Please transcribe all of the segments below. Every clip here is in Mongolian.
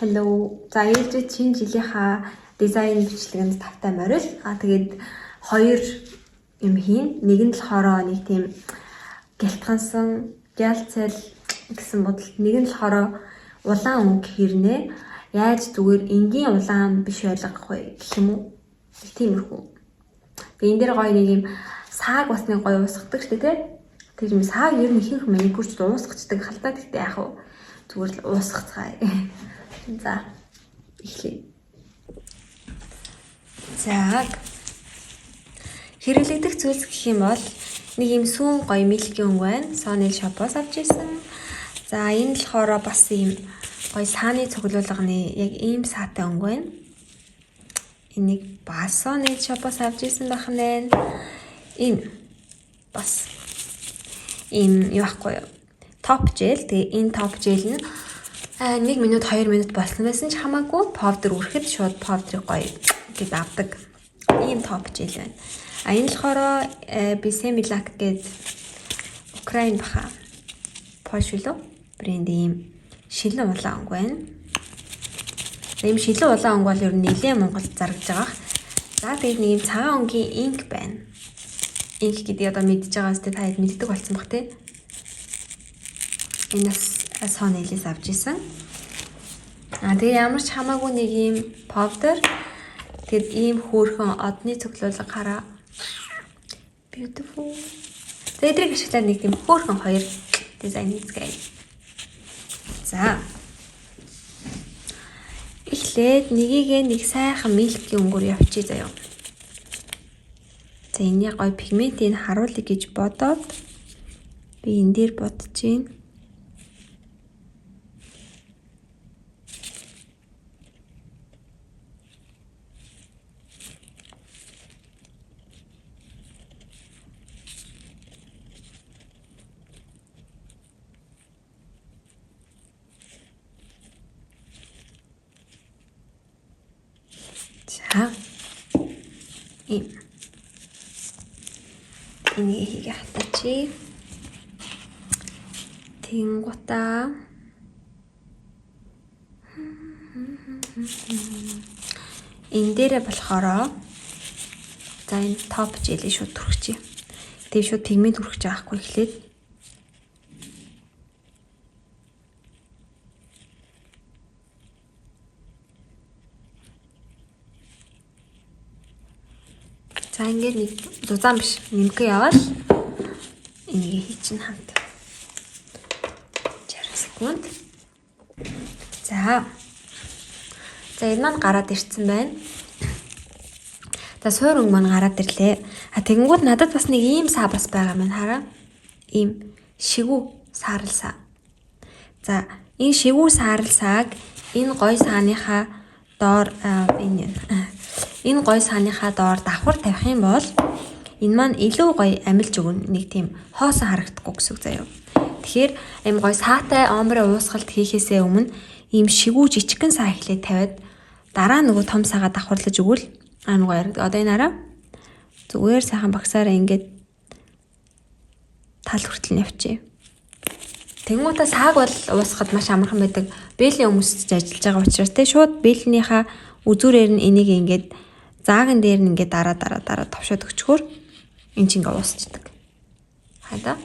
Hello. За, ээлжид шинэ жилийнхаа дизайн бичлэгэнд тавтай морил. Тэгээд хоёр юм хийн. Нэг нь болохоор нэг тийм гялтгансан, гялцэл гэсэн бодолт. Нэг нь болохоор улаан өнгө хэрнээ. Яаж зүгээр энгийн улаан биш ойлгох вэ гэх юм уу? Нэг тиймэрхүү. Тэгээ энэ дээр гоё нэг юм сааг бас нэг гоё уусгадаг шүү дээ, тэ? Тэр юм сааг ер нь ихэнх маникюрч уусгацдаг хальтаа, гэхдээ яах вэ? Зүгээр л уусгацгаая. За, эхлэе. За, хэрэглэгдэх зүйлс гэх юм бол нэг юм сүүн гоё milky өнгө байна. Sony Shop-оос авч ирсэн. За, энэ болохоор бас ийм гоё сааны цуглуулганы яг ийм саатай өнгө байна. Энийг бас Sony Shop-оос авч ирсэн байх нэ. Энэ бас ийм юу ахгүй юу? Top gel. Тэгээ энэ top gel нь 1 минут 2 минут болсон байсан ч хамаагүй powder үрэхэд шууд powder-ыг гоё гэд авдаг. Ийм top gel байна. А энэ болохоор би Semilac гээд Украин баха. Польш үлээ? Брэнд ийм шилэн улаан өнгө байна. Ийм шилэн улаан өнгө бол ер нь нэлээд Монголд зарагдж байгаа. За, тэгээд нэг ийм цагаан өнгийн ink байна. Ink гэдэг одоо мэдж байгаа үстэй, та хэд мэддэг болсон бах тий. Энэ бас Sony-лээс авч исэн. А тэгээ ямар ч хамаагүй нэг ийм powder. Тэгээд ийм хөөрхөн одны цуглуулга хараа. Beautiful. Тэгээд эдрийг ашиглаад нэг тийм хөөрхөн хоёр дизайн хийцгээе. За. Эхлээд нэгийгээ нэг сайхан milky өнгөөр явчих заяа. За, энэний гоё пигментийг харуулъя гэж бодоод би энэ дээр бодож байна. За. Ийм. Энийг хийгээ хатаачих. Тэнгуутаа энэ дээрээ болохоор за энэ top gel-ийг шууд түрхчихье. Тэгээ шууд пигмент түрхэж байгаа хгүй эхлээд. За, ингээд нэг зузаан биш, нэмхэ яваал энийг хийчин хамт. 60 секунд. За. За, энэ маань гараад ирсэн байна. За, суур өнгө маань гараад ирлээ. А тэгэнгүүт надад бас нэг ийм саа бас байгаа маань хараа. Ийм шигүү саарал саа. За, энэ шигүү саарал сааг энэ гой сааныхаа доор энэ энэ гой сааныхаа доор давхар тавих юм бол энэ маань илүү гоё амилж өгнө. Нэг тийм хоосон харагдахгүй гэсэн үг заяа. Тэгэхээр ийм гоё саатай ombre уусгалт хийхээсээ өмнө ийм шигүү жижигхэн саа эхлээд тавиад дараа нөгөө том саагаа давхарлаж өгвөл амар гоё харагдав. Одоо энэ хараа зүгээр сайхан багсаараа ингээд тал хүртэл нь явчихъя. Тэнгуутаа сааг бол уусгахад маш амархан байдаг. Бээлийн өмсөж ажиллаж байгаа учраас те шууд бээлийнхаа үзүүрээр нь энийг ингээд зааган дээр нь ингээд дараа дараа дараа товшоод өчгөр эн чинь ингээд уусчдаг. Хайда.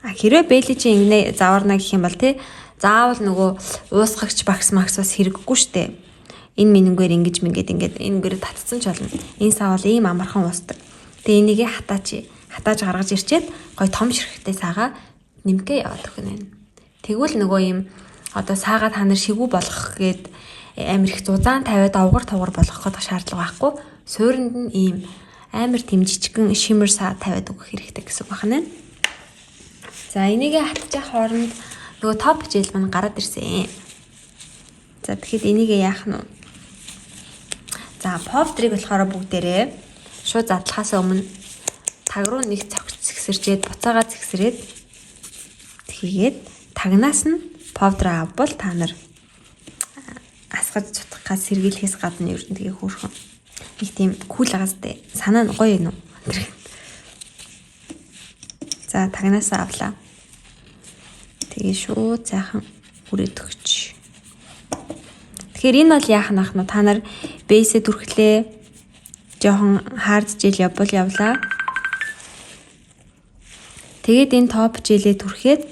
А хэрвээ бээли чи ингэнэ заварна гэх юм бол те заавал нөгөө уусгагч багс макс бас хэрэггүй штэ. Энэ минэнгээр ингэж мингээд ингээд энэгээр татцсан ч болно. Энэ саа бол ийм амархан уусдаг. Тэгээ энийгээ хатаач хатааж гаргаж ирчээд гоё том ширхэгтэй саагаа нэмгээ яваад өгнө. Тэгвэл нөгөө ийм одоо саагаа та нар шигүү болгох гээд амар их зузаан тавиад овгор товгор болгох гэдэг шаардлага байхгүй. Суурьнд нь ийм амар тийм жижигхэн shimmer саа тавиад өгөх хэрэгтэй гэсэн үг байна. За, энийгээ хатчих хооронд нөгөө top gel маань гараад ирсэн. За, тэгэхэд энийгээ яах нь вэ? За, powder-ыг болохоор бүгдээрээ шууд задлахаас өмнө таг руу нэг цогц зэгсэрчээд буцаага зэгсрээд хийгээд тагнаас нь powder авбал та нар асгаж цутгахаас сэргийлэхээс гадна ер нь тэгээ хөөрхөн нэг тийм cool агастай санаа нь гоё юм уу? За, тагнаасаа авлаа. Тэгээ шууд сайхан Үрээд өгч. Тэгэхээр энэ бол яах нах нь та нар base ээ түрхлээ. Жохон hard gel явбал явлаа. Тэгээд энэ top gel ээ түрхээд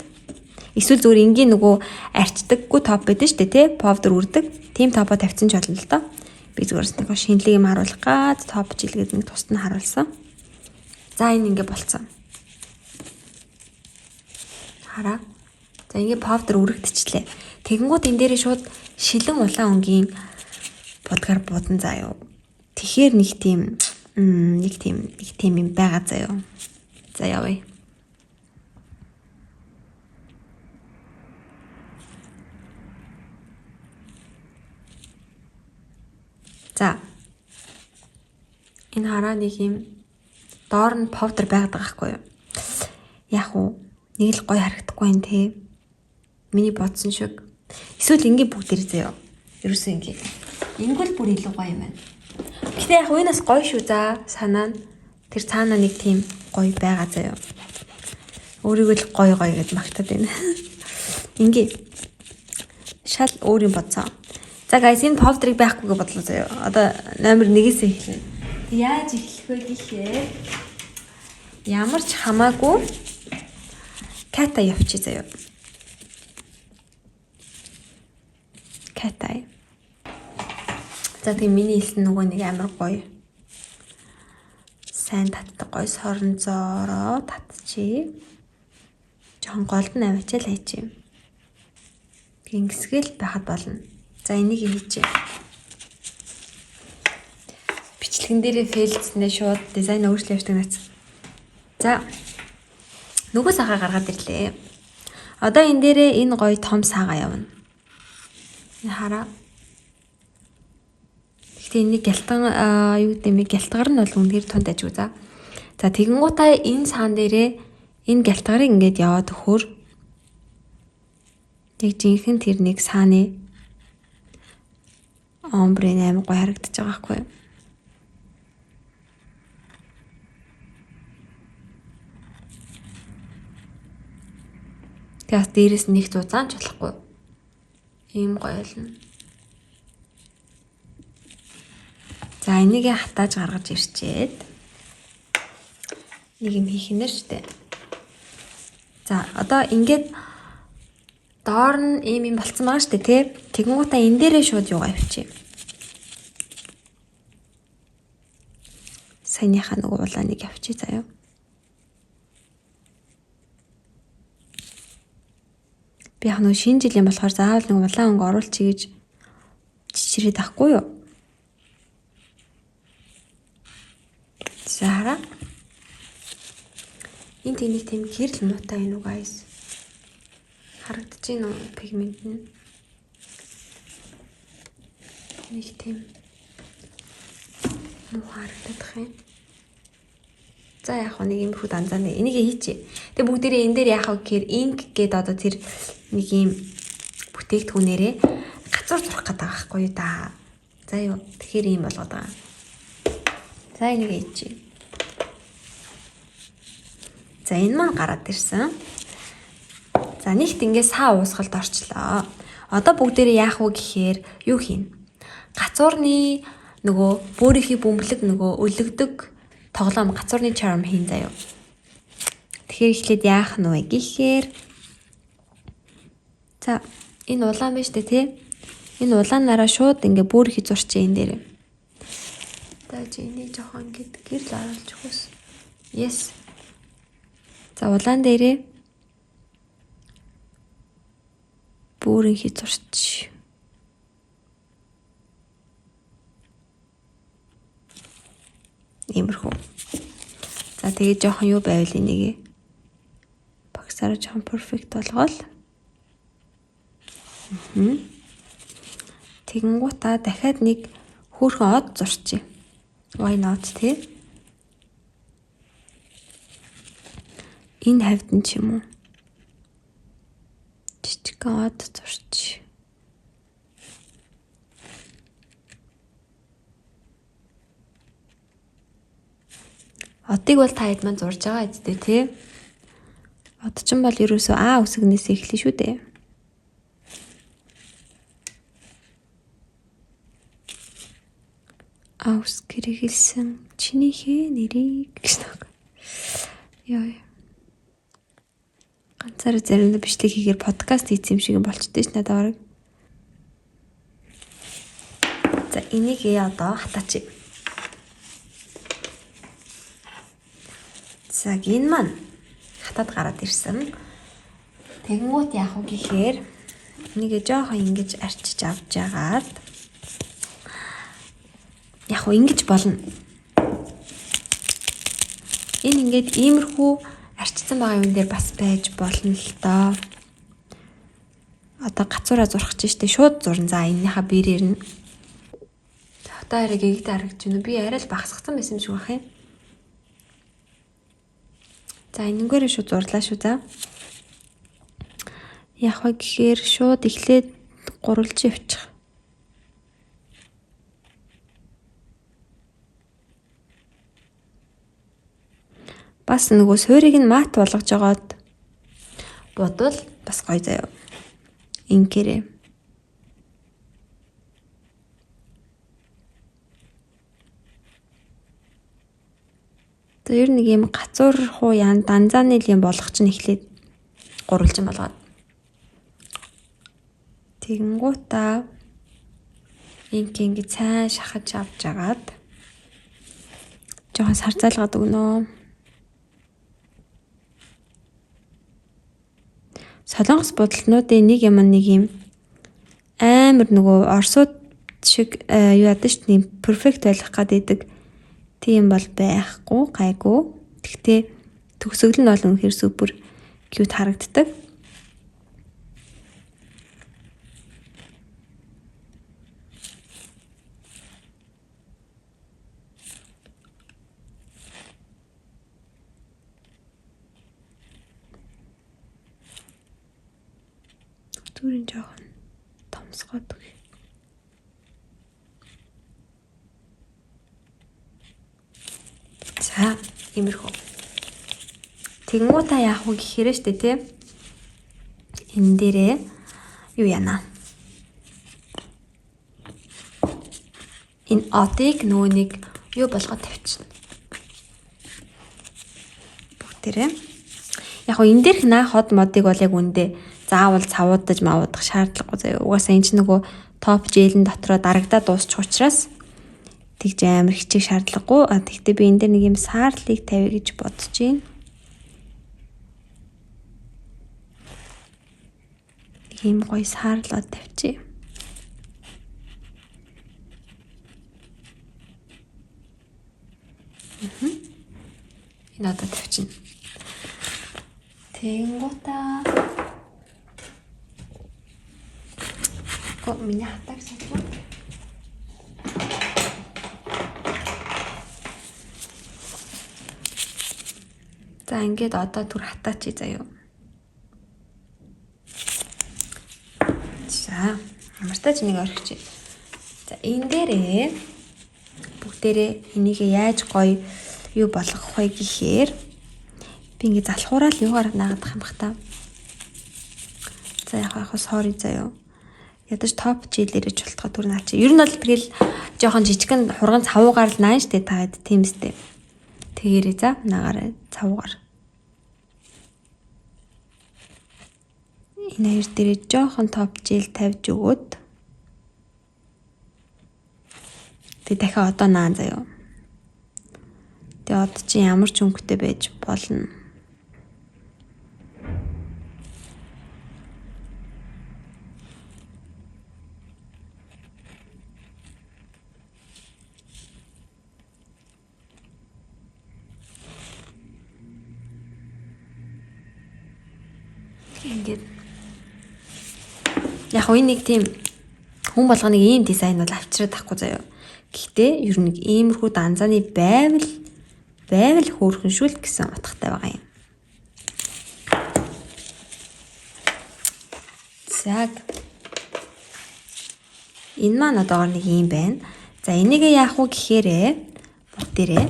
эсвэл зүгээр энгийн нөгөө арчдаггүй топ байдаг шүү дээ, тий? Powder үрдэг. Тийм топоо тавьсан ч болно л доо. Би зүгээр нэг шинэлэг юм харуулах гад top gel гэдэг нэг тусад нь харуулсан. За, энэ ингээ болцсон. Хараа. За, ингээ powder үрэгдчихлээ. Тэгэнгүүт энэ дээрээ шууд шилэн улаан өнгийн будгаар будан заа юу. Тэгэхээр нэг тийм юм байгаа заа юу. За, явъя. За. Энэ хараа, нэг юм доор нь powder байгаад байгаа байхгүй юу? Яг уу нэг л гоё харагдахгүй юм те. Миний бодсон шиг. Эсвэл ингээ бүгдээр заяа. Ерөөсөө ингээ. Ингүүл бүр илүү гоё юм байна. Гэтэ яг энэ бас гоё шүү за, санаа нь. Тэр цаана нэг тийм гоё байгаа заяа. Өөрийгөө л гоё гоё гэж магтаад байна. Ингээ. Шал өөр юм бодсон. За guys, энэ powder-ыг байхгүйгээ бодлоо заяа. Одоо номер 1-ээс эхэлнэ. Яаж эхлэх вэ гэхээр ямар ч хамаагүй cat eye явчих заяа. Cat eye. За, тийм, миний хэлсэн нөгөө нэг амар гоё. Сайн татдаг гоё соронзоороо татчихъя. Жохон голд нь аваачаал хайчих. Ингэсгээл байхад болно. За, энийг хийчихье. Бичлэгэн дээрээ fail дснээ шууд дизайн өөрчлөө явуулдаг нац. За. Нөгөө сагаа гаргаад ирлээ. Одоо энэ дээрээ энэ гоё том саагаа явна. Энэ хараа. Гэхдээ энийг гялтан, юу гэдэг юм бэ? Гялтгар нь бол үнэхээр тунд ажгүй за. За, тэгэнгуутаа энэ саан дээрээ энэ гялтгарыг ингээд яваад өгөхөөр яг жинхэнэ тэр нэг сааны ombre амар гоё харагдаж байгаа байхгүй юу? Тэгээс дээрээс нэг зузаан ч болохгүй. Ийм гоё болно. За, энийг хатааж гаргаж ирчээд нэг юм хийх нэ штэ. За, одоо ингээд доор нь ийм юм болцсон байгаа штэ, тий. Тэгэнгүүтээ энэ дээрээ шууд юугаа авчи. Саяныхаа нөгөө улааныг авчи заяа. Би яг нөгөө шинэ жилийн болохоор заавал нэг улаан өнгө оруулчих гэж чичрээд ахгүй юу? За, хараа. Энэ тэнийг тийм гэрэл муутай юм уу, guys? Харагдаж байна уу пигмент нь? Нэг тийм муу харагдах юм. За, яг нэг иймэрхүү данзаа нэг энийг хийчихье. Тэгээ бүгдээрээ энэ дээр яах вэ гэхээр ink гээд одоо тэр нэг ийм бүтээгдэхүүнээрээ гацуур зурах гэдэг байгаа байхгүй юу да. За юу. Тэгэхээр ийм болгоод байгаа. За, энийг хийчихье. За, энэ маань гараад ирсэн. За, нэгт ингээ саа уусгалд орчлоо. Одоо бүгдээрээ яах вэ гэхээр юу хийн? Гацуурны нөгөө бөөрийнхий бөмбөлөг, нөгөө өлөгдөг тоглоом, гацуурны charm хийн заяа. Тэгэхээр эхлээд яах нь вэ гэхээр за, энэ улаан байна шүү дээ, тий? Энэ улаанаараа шууд ингээ бөөрийнхий зурчээ энэ дээр. За, чи энийг жоохон ингээд гэрэл оруулж өгөөс. Yes. За, улаан дээрээ бөөрийнхий зурч. Иймэрхүү. За, тэгээд жоохон юу байвал энийг багсаараа жоохон perfect болгоол. Тэгэнгуутаа дахиад нэг хөөрхөн од зурчээ. Why not, тий? Энэ хавьд нь ч юм уу. Жижигхэн од зурч. Одыг бол та хэд маань зурж байгаа үстэй, тий? Од ч бол ерөөсөө А үсгнээс эхлэн шүү дээ. Аус гэргэлсэн чинийхээ нэрийг гэж нэг. Йоо. Ганцаараа заримдаа бичлэг хийгээр подкаст хийсэн юм шиг болчтой ш надад бараг. За энийг одоо хатаач. За энэ маань хатаад гараад ирсэн. Тэгэнгүүт яах вэ гэхээр энийг жоохон ингэж арчиж авч жагаад яг хөө ингэж болно. Энэ ингээд иймэрхүү арчсан байгаа юм дээр бас байж болно л доо. Одоо гацуураа зурх чинь штэ шууд зурна. За энэнийхээ бэрээр нь. За одоо арай гэгд харагдаж байна уу? Би арай л багасгацсан байсан юм шиг байх юм. За энэнгээр шууд зурлаа шүү за. Яг вэ гэхээр шууд эхлээд гурвалж явчих. Бас нөгөө суурийг нь мат болгож жагаад бодвол бас гоё заяа. Инкэрээ. За ер нь нэг юм гацуур хуу яан данзааны л юм болгох чинь эхлээд гурвалжин болгоод. Тэгэнгуутаа инк ингэ сайн шахаж авч жагаад жоохон сарзайлгаад өгнө. Солонгос будалтнуудын нэг юм нэг юм амар нөгөө орсууд шиг юу яадаг ш нь перфект байх гад идэг. Тийм бол байхгүй, гайгүй. Тэгтээ төгсгөл нь бол үнэхээр супер cute харагддаг. Зүрийн жоохон томсгоод өгье. За, иймэрхүү. Тэгэнгүүтээ яах вэ гэхээр штэ тий. Энэ дээрээ юу яана? Энэ одыг нөгөө нэг юу болгоод тавьчихна. Бүгдээрээ. Яг гоо энэ дээрх наа ход модыг бол яг үндэ заавал цавуудаж мавуудах шаардлагагүй заяа. Угаасаа энэ ч нөгөө топ жээлэн дотроо дарагдаад дуусчих учраас тэгж амар хичих шаардлагагүй. А тэгтээ би энэ дээр нэг юм саарлыг тавья гэж бодож байна. Нэг юм гоё саарлаад тавьчих. Энэ одоо тавьчихна. Тэгэнгуутаа миний хатааг суулгав. За ингээд одоо түр хатаач заяа. За ямар тач нэг орхич. За энэ дээрээ бүгдээрээ энийг яаж гоё юу болгох вэ гэхээр би ингээд залхуураа л юугаар наагаад юм бах та. За яг sorry заяа. Ядаж топ жилээрээ чултгаа түр наач. Ер нь бол тэгэл жоохон жижигэн хурган цавуугаар л наан штэ та хэд тийм үстэй. Тэгээрээ за наагаарай цавуугаар. Энэ хоёр дээрээ жоохон топ жил тавьж өгөөд. Тэг дахиад одоо наан заяа. Тэг од чи ямар ч өнгөтэй байж болно. Ингээд яг үе нэг тийм хүн болгоныг ийм дизайн бол авчираад тахгүй заяа. Гэхдээ ер нь нэг иймэрхүү данзааны байвал хөөрхөн шүү л гэсэн утгатай байгаа юм. За энэ маань одоогор нэг ийм байна. За энийг яах вэ гэхээрээ бүгдээрээ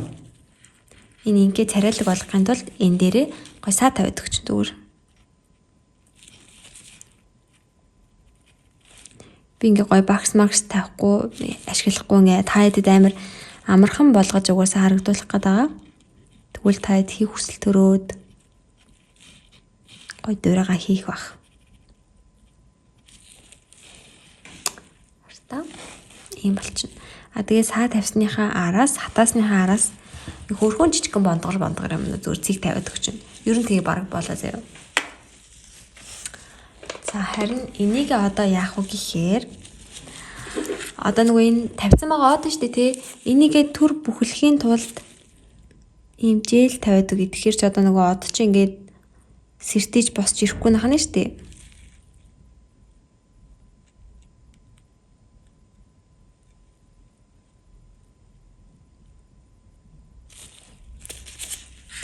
энэ ингээ царайлаг болгохын тулд энэ дээрээ гой саа тавиад өгч зүгээр. Би ингээ гоё бакс макс тавихгүй, ашиглахгүй ингээ та хэдэд амар амархан болгож угаасаа харагдуулах гээд байгаа. Тэгвэл та хэд хийх хүсэл төрөөд гоё дурайгаа хийх бах. Харта. Ийм болчихно. А тэгээ саа тавьсныхаа араас, хатаасныхаа араас нэг хөөрхөн жижигхэн бондгор юм зүгээр цэг тавиад өгч чинь. Ер нь тэгээ бараг болоо заяа. За харин энийг одоо яах вэ гэхээр одоо нөгөө энэ тавьсан байгаа од нь шүү дээ тий. Энийгээ төр бүхлэхийн тулд ийм жээл тавиад өгье. Тэгэхээр ч одоо нөгөө од чинь ингээд сэртийж босч ирэхгүй нахна шүү дээ.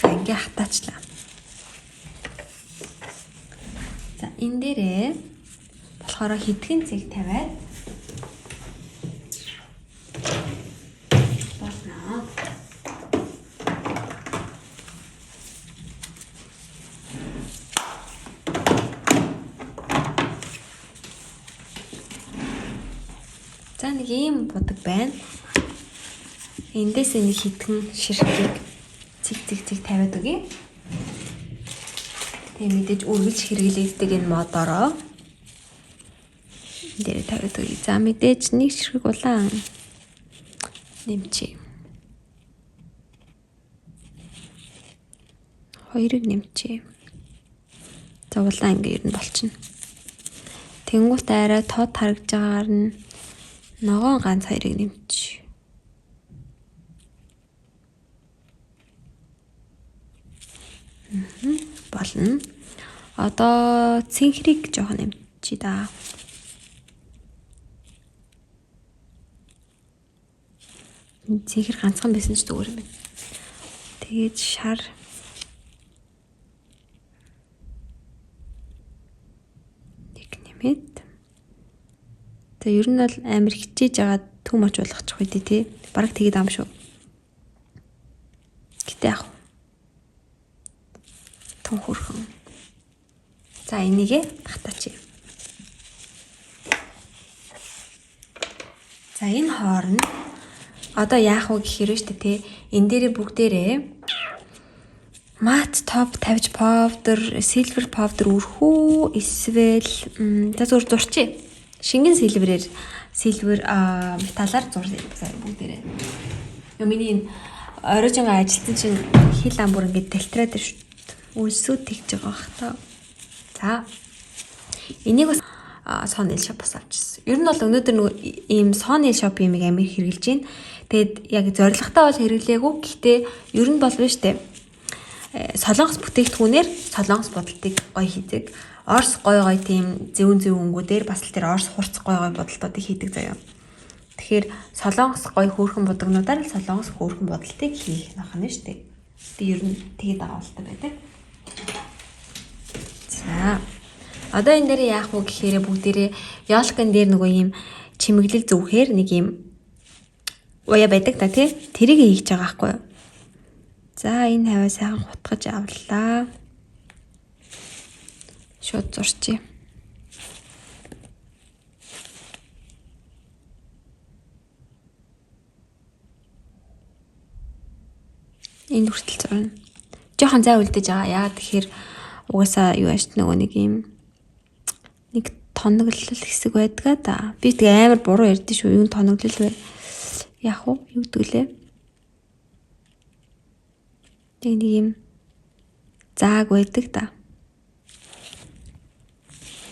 За ингээ хатаачлаа. За энэ дээрээ болохоор хэдхэн цэг тавиад болно. За нэг ийм будаг байна. Эндээс нэг хэдхэн ширхгийг цэг цэг цэг тавиад өгье. Тэгээ мэдээж үргэлж хэрэглэгддэг энэ модороо энэ дээр тавиад өгье. За мэдээж нэг ширхэг улаан нэмчээ. Хоёрыг нэмчээ. За улаан ингээ ер нь болчихно. Тэнгуут арай тод харагдж байгаагаар нь ногоон ганц хоёрыг нэмчих. Болно. Одоо цэнхрийг жоохон нэмчихье да. Цэнхэр ганцхан байсан ч зүгээр юм байна. Тэгээд шар нэг нэмээд. За ер нь бол амар хичээж байгаа too much болгочих үү тий. Бараг тэгээд ам шүү. Гэтэ яах вэ? Тун хөрхөн. За энийгээ хатаачих. За энэ хооронд одоо яах вэ гэхээр шүү дээ тий. Энэ дээрээ бүгдээрээ matte top тавьж powder, silver powder өрхүү эсвэл за зүгээр зурчээ. Шингэн silver-ээр silver металлаар зуръя бүгдээрээ. Йоо миний энэ оройжонго ажилтан чинь хил ам бүр ингээд дэлтрээд шүү дээ. Үлсүүд тэгж байгаа бах та. За энийг бас Sony Shop-ос авчихсан. Ер нь бол өнөөдөр нөгөө ийм Sony Shop юмыг амар хэрэглэж байна. Тэгээд яг зоригтой бол хэрэглээгүй. Гэхдээ ер нь бол биш үү? Солонгос бүтээгдэхүүнээр солонгос бодолтыг гоё хийдэг. Орс гоё гоё тийм зөвөн зөвөн өнгүүдээр бас л тэр орс хурц гоё гоё бодолтуудыг хийдэг заяа. Тэгэхээр солонгос гоё хөөрхөн будагнуудаар л солонгос хөөрхөн бодолтыг хийх нах нь шүү дээ. Би ер нь тэгээд байгаа болтой байдаг. За одоо энэ дээр яах вэ гэхээр бүгдээрээ ёлкон дээр нөгөө ийм чимэглэл зөвхээр нэг ийм уяа байдаг та тий. Тэрийг хийж байгаа байхгүй юу? За энэ хаваа сайхан хутгаж авлаа. Шууд зурчээ. Энэ хүртэл зурна. Жохон зай үлдээж байгаа. Яагаад тэгэхээр угаасаа юу ааш нөгөө нэг юм нэг тоноглол хэсэг байдгаа да. Би тэгээ амар буруу ярьдэн шүү. Юу тоноглол вэ? Яах вэ? Юу гэдэг лээ? Тэг нэг юм зааг байдаг да.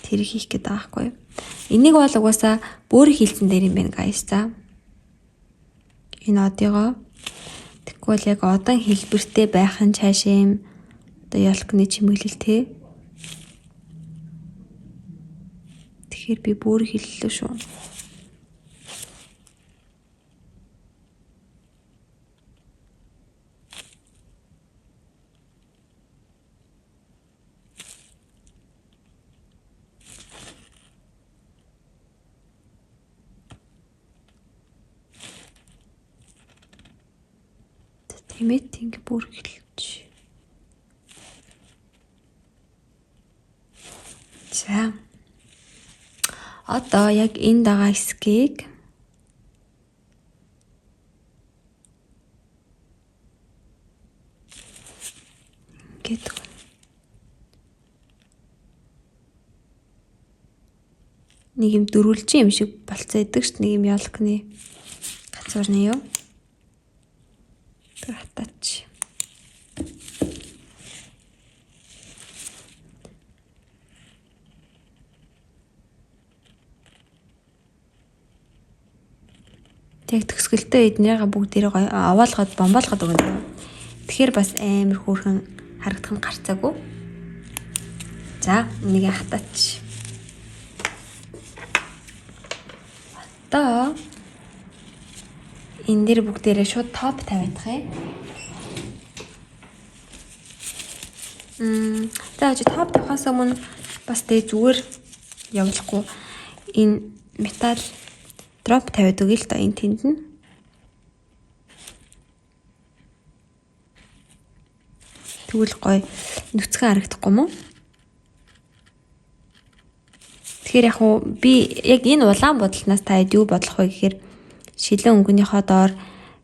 Тэр хийх гээд байгаа байхгүй юу? Энийг бол угаасаа бөөр хилцэн дээр юм байна guys за. Энэ одыгоо тэгвэл бол яг одон хэлбэртэй байх нь цаашаа юм одоо ёлкны чимэглэл те. Тэгэхээр би бөөр хиллээ шүү. Тэмээд ингэ бүргэлж. За. Одоо яг энд байгаа хэсгийг ингээд нэг юм дөрвөлжин юм шиг болцоо идэг ш, нэг юм ёлкны гацуурны юу. Тэр хатаач. Яг төгсгөлтөө эднийгээ бүгдээрээ гоё овоолгоод бомбоолгоод өгнө. Тэгэхээр бас амар хөөрхөн харагдах нь гарцаагүй. За, энийг хатаач. Одоо энэ дээр бүгдээрээ шууд топ тавиадах юм. За чи топ тавихаас өмнө бас тэ зүгээр явуулахгүй энэ металл дроп тавиад өгье л доо энэ тэнд нь. Тэгвэл гоё нүцгэн харагдахгүй мó? Тэгэхээр яг уу би яг энэ улаан будалнаас та хэд юу бодлох вэ гэхээр шилэн өнгөнийхөө доор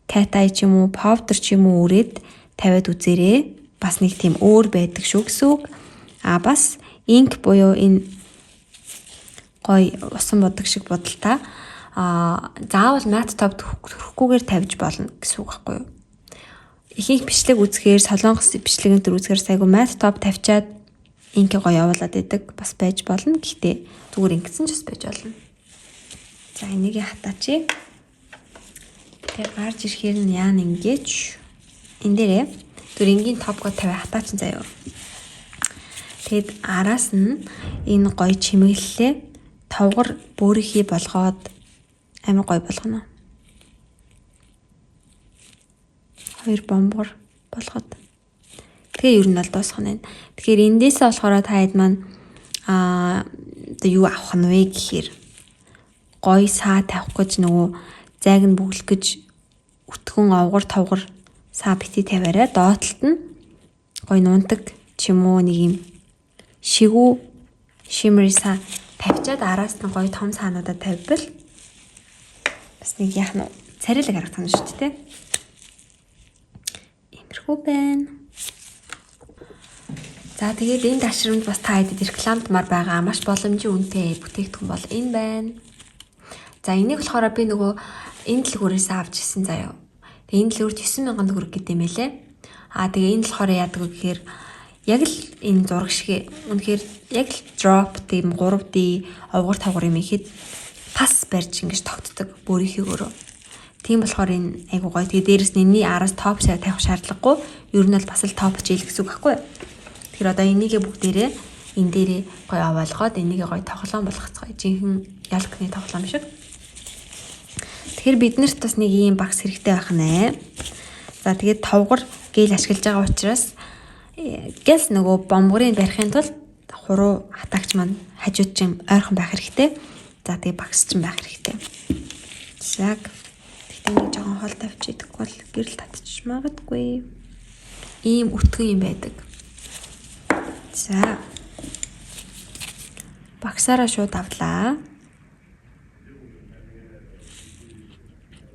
cat eye ч юм уу, powder ч юм уу үрээд тавиад үзээрэй. Бас нэг тийм өөр байдаг шүү гэсэн үг. А бас ink буюу энэ гоё усан будаг шиг будалта заавал matte top төрөхгүйгээр тавьж болно гэсэн үг байхгүй юу? Ихэнх бичлэг үзэхээр солонгос бичлэгийн төр үзэхээр сайгүй matte top тавьчаад инк гоё явуулаад идэг бас байж болно. Гэхдээ зүгээр ингэсэн ч бас байж болно. За энийг хатаач. Тэгээ гарч ирэхээр нь яана ингэж энэ дээрээ түр энгийн топго тавиа хатаачин заяа. Тэгэд араас нь энэ гоё чимэглэлээ товгор бөөрийнхий болгоод амар гоё болгоно. Хоёр бомбор болгоод. Тэгээ ер нь бол дуусах нь. Тэгэхээр эндээсээ болохоор та хэд маань одоо юу авах нь вэ гэхээр гоё саа тавих гэж нөгөө зайг нь бөглөх гэж өтгөн овгор товгор саа бити тавиарай. Доотлолт нь гоё нунтаг ч юм уу нэг юм шигүү shimmery саа тавьчаад араас нь гоё том саануудаа тавьбал бас нэг яах нь царайлаг харагдах нь шүү дээ. Иймэрхүү байна. За тэгээд энэ дашрамд бас та хэдэд рекламдмаар байгаа маш боломжийн үнэтэй бүтээгдэхүүн бол энэ байна. За энийг болохоор би нөгөө энэ дэлгүүрээс авч ирсэн заяа. Тэгээ энэ дэлгүүрт 9,000 төгрөг гэдэм байлээ. Аа тэгээ энэ болохоор яадаг вэ гэхээр яг л энэ зураг шиг үнэхээр яг л drop тийм 3D овгор тавгар юм ихэд тас барьж ингэж тогтдог бөөрийнхийгөөрөө. Тийм болохоор энэ айгуу гоё. Тэгээ дээрэс нь энэний араас топ шаа тавих шаардлагагүй. Ер нь бол бас л топ жил гэсэн үг байхгүй юу? Тэгэхээр одоо энийгээ бүгдээрээ энэ дээрээ гоё овоолгоод энийгээ гоё тоглоом болгоцгоё. Жинхэнэ ялкны тоглоом шиг. Тэгэхээр биднэрт бас нэг ийм багс хэрэгтэй байх нэ. За тэгээд товгор гел ашиглаж байгаа учраас гялс нөгөө бомборыг барихын тулд хуруу хатаагч маань хажууд чинь ойрхон байх хэрэгтэй. За тэгээ багс чинь байх хэрэгтэй. За тэгтээ нэг жоохон хол тавьчих идэхгүй бол гэрэл татчих магадгүй. Ийм өтгөн юм байдаг. За багсаараа шууд авлаа.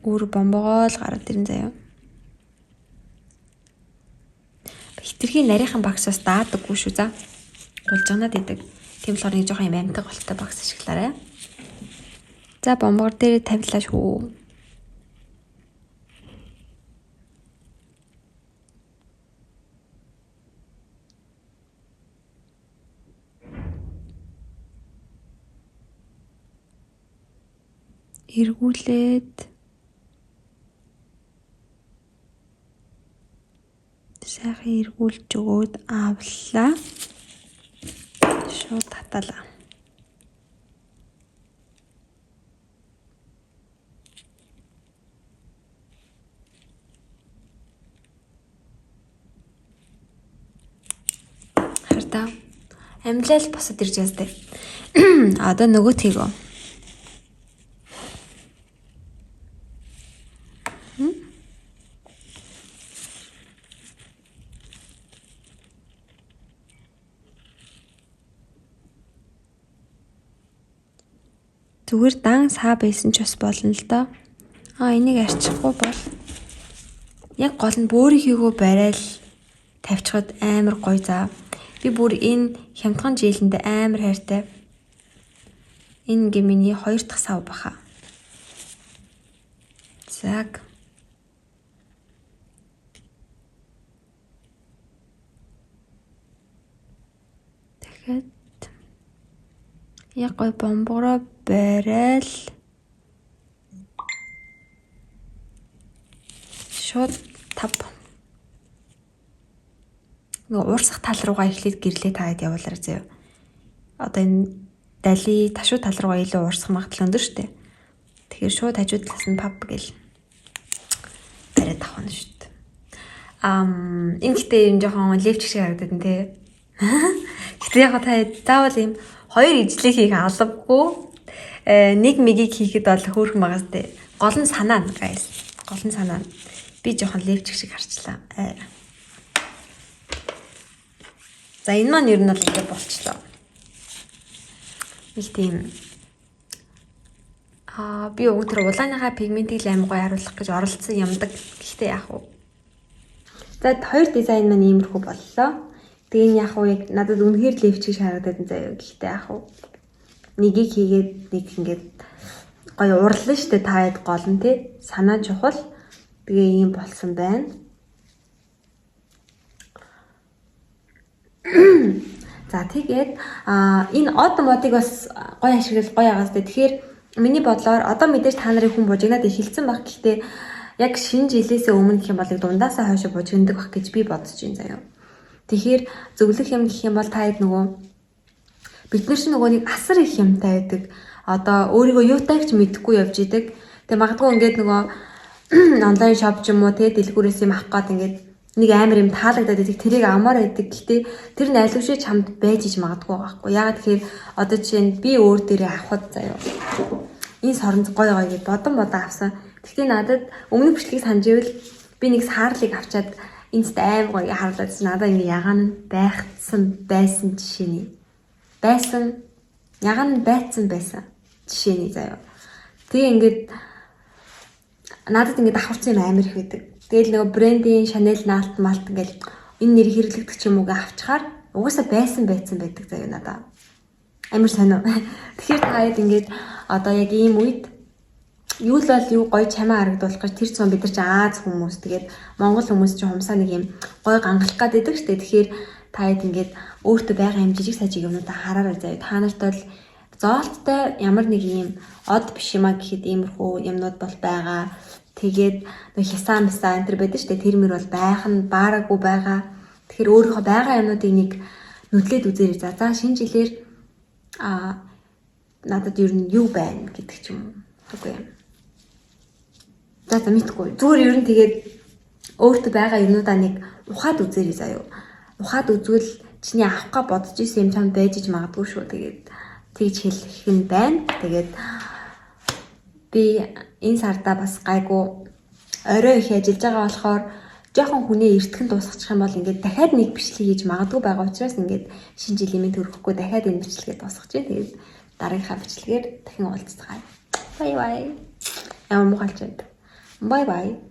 Өөр бомбогоо л гараад ирэн заяа. Хитрхийн нарийнхан багсаас даадаггүй шүү за. Гулжганаад идэг. Тийм болохоор нэг жоохон юм амтаг болтой багс ашиглаарай. За бомбогор дээрээ тавилаа шүү. Эргүүлээд сайхан эргүүлж өгөөд авлаа. Шууд таталаа. Хардаа. Амьлал босод ирж байгаа сте. Одоо нөгөөтгийгөө. Зүгээр дан саа байсан ч бас болно л доо. Энийг арчихгүй бол яг гол нь бөөрийнхийгөө барайл тавьчихад амар гоё заа. Би бүр энэ хямдхан жээлэндээ амар хайртай. Энэ ингээ миний 2 дахь сав баха. Заг. Дахиад яг гоё бомбороо барайл шууд тав. Нөгөө уурсах тал руугаа эхлээд гэрлээ таад явуулаарай заяа. Одоо энэ дали ташуу тал руугаа илүү уурсах магадлал өндөр шүү дээ. Тэгэхээр шууд хажуу талаас нь пап гэл бариад авах нь шүү дээ. Энэ гэхдээ юм жоохон левч шиг харагдаад нь те. Гэтэ яг та заавал ийм хоёр ижлийг хийх албагүй. Нэг мигийг хийхэд бол хөөрхөн байгаас те. Гол нь санаа нь guys. Гол нь санаа нь. Би жоохон левч шиг харчлаа. За энэ маань ер нь бол ингэ болчлоо. Нэг тийм би уг тэр улааныхаа пигментийг л аим гоё харуулах гэж оролцсон юмдаг. Гэхдээ яах вэ? За хоёр дизайн маань иймэрхүү боллоо. Тэгээ энэ яах вэ? Яг надад үнэхээр левч гэж харагдаад заяа. Гэхдээ яах вэ? Нэгийг хийгээд нэг ингээд гоё урлаа штэ та хэд гол нь тий. Санаа чухал. Тэгээ ийм болсон байна. За тэгээд энэ од модыг бас гоё ашиглал гоё агаас тэ. Тэгэхээр миний бодлоор одоо мэдээж та нарын хүн бужигнаад эхэлсэн баг. Гэхдээ яг шинэ жилээсээ өмнө гэх юм бол дундаасаа хойш бужигнадаг байх гэж би бодож байна заяа. Тэгэхээр зөвлөх юм гэх юм бол та хэд нөгөө бид нар чинь нөгөө нэг асар их юмтай байдаг. Одоо өөрийгөө юутай ч мэдэхгүй явж идэг. Тэгээ магадгүй ингээд нөгөө онлайн шоп ч юм уу те дэлгүүрээс юм авах гээд ингээд нэг амар юм таалагдаад байдаг. Тэрийг авмаар байдаг. Гэхдээ тэр нь айлгшээ чамд байж иж магадгүй байгаа хгүй. Яагаад тэгэхээр одоо жишээ нь би өөр дээрээ авахд заяа. Энэ сорон гоё гоё гэж бодон бодон авсан. Гэхдээ надад өмнөх бичлэгийг санаж ивэл би нэг саарлыг авчаад энэст аим гоё харуулаад надад ингээ ягаан нь байхсан байсан жишээний. Байсан ягаан нь байцсан байсан жишээний заяа. Тэгээ ингээд надад ингээд давхарсан юм амар их байдаг. Тэгэл нөгөө брендийн Chanel наалт малт ингээл энэ нэр хэрэглэгдэх ч юм уу гэ авчхаар угаасаа байсан байцсан байдаг заяа надаа. Амар сонио. Тэгэхээр та хэд ингээд одоо яг ийм үед юу л бол юу гоё чамаа харагдуулах гэж тэр цөөн бид нар чи Аз хүмүүс тэгээд Монгол хүмүүс чи хумсаа нэг юм гоё гангалах гээд байдаг штэ. Тэгэхээр та хэд ингээд өөртөө байгаа юм жижиг сажиг юмнуудаа хараарай заяа. Та нарт бол зоолттой ямар нэг юм од биш юма гэхэд иймэрхүү юмнууд бол байгаа. Тэгээд нэг хясаа мясаа энэ төр байдаг штэ. Тэр мөр бол байх нь баараагүй байгаа. Тэгэхээр өөрийнхөө байгаа юмнуудыг нэг нүдлээд үзээрэй. За шинэ жилээр надад ер нь юу байна гэдэг ч юм уу. Үгүй юм. За мэдгүй. Зүгээр ер нь тэгээд өөртөө байгаа юмнуудаа нэг ухаад үзээрэй заяа. Ухаад үзвэл чиний авах га бодож исэн юм чамд байж иж магадгүй шүү. Тэгээд тэгж хэлэх нь байна. Тэгээд би энэ сардаа бас гайгүй орой их ажиллаж байгаа болохоор жоохон хүнээ эртгэн дуусгачих юм бол ингээд дахиад нэг бичлэг хийж магадгүй байгаа учраас ингээд шинэ жилийн минь төрөхгүй дахиад энэ бичлэгээ дуусгах чинь. Тэгээд дараагийнхаа бичлэгээр дахин уулзцгаая. Bye bye. Ямар муухай ч байна. Bye bye.